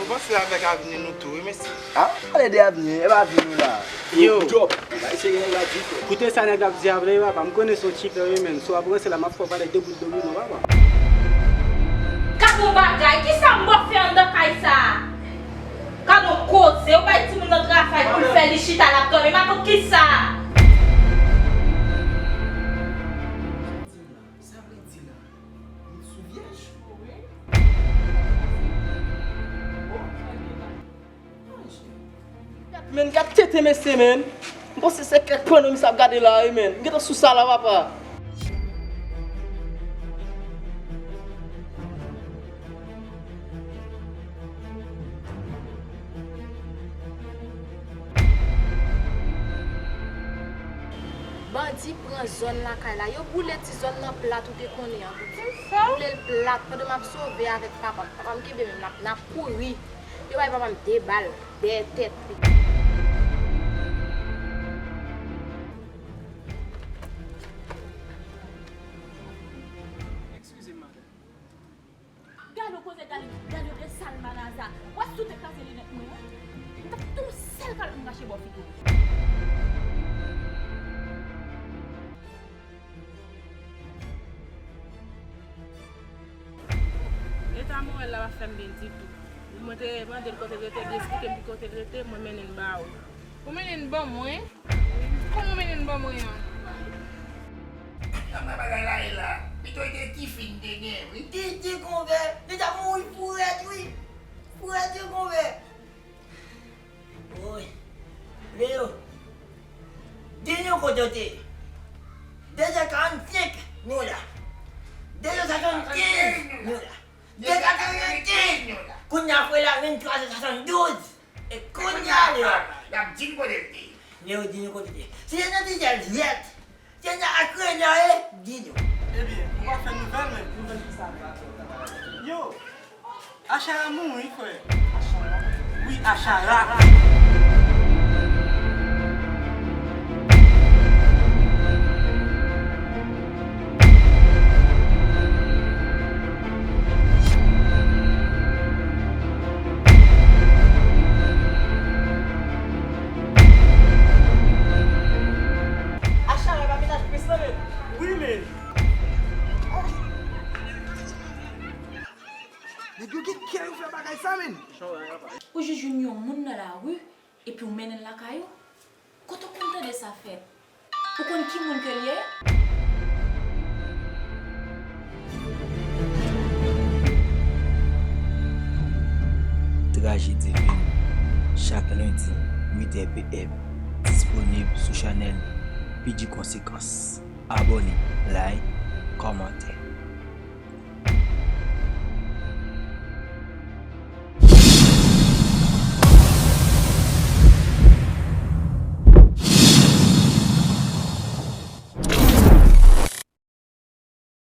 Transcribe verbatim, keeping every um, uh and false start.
Panse avèk avni nou tou, wi, mesye. Ah, pale de avni, e pa avni nou la. Yo. Koute sa nèg la ap di a vre, papa. M konnen se yon chipè, wi, men. Si w ap ranse la, m ap fè w pale de bout domino, papa. Gad yon bagay, kisa m bò fè anndan kay sa a? Gad yon koze, ou bay timoun nan travay pou l fè, li chita l ap dòmi, matant kisa? Sa vle di la, m sou vyèj? Wi. Men gad tete mesye, men. M panse se kèk pònomi sa ap gade la, wi, men. M gentan sou sa la, papa. Bandi pran zòn lakay la. Yo boule ti zòn nan plat ou te konnen an. Boule l plat pandan m ap sove avèk papa m. Papa m kenbe men m, n ap, n ap kouri. Yo bay papa m de bal dèyè tèt li. Gade yon koze, gade, gade yon de sal manaza. Wè si w te kraze linèt mwen an, m t ap tou sèl kal pou m rache bò figi w. Eta moral la pa fè m byen ditou. Mwen te mande l kote l rete, li eksplike m ki kote l rete, mwen mennen l ba ou. Ou mennen l ban mwen? Kòman w mennen l ban mwen an? Nan bagay la ye la, pito te tifi n te gen, wi. Ti, ti konvè, li t ap mouri frèt, wi. Frèt, ti konvè. Woy. Leo, di nou kote w te ye. De zè karannsenk, nou la. De zè swasannkenz, nou la. De zè katrevenkenz, nou la. Kounye a, frè la, venntwa swasanndouz. E kounye a, Leo. Y ap di n kote l te ye. Leo, di nou kote l te ye. Si se nan ti zèl vyèt, Senyè ak Senyè e, di nou. Ebyen, ou pa fè nouvèl, men. Nouvèl ki sa? Yo, Achara mouri, frè. Achara? Wi, Achara. Achara pa mennaj Kris lan, men. Wi, men. Nèg yo gen kè yo fè bagay sa, men. Ou jis jwenn yon moun nan lari, epi w mennen l lakay ou? Kote w konn tande sa fèt? Ou konn ki moun ke l ye? Trajedi Fim, chak lendi, uit è P M, disponib sou chanèl P G Konsekans. Abòne, like, kòmante.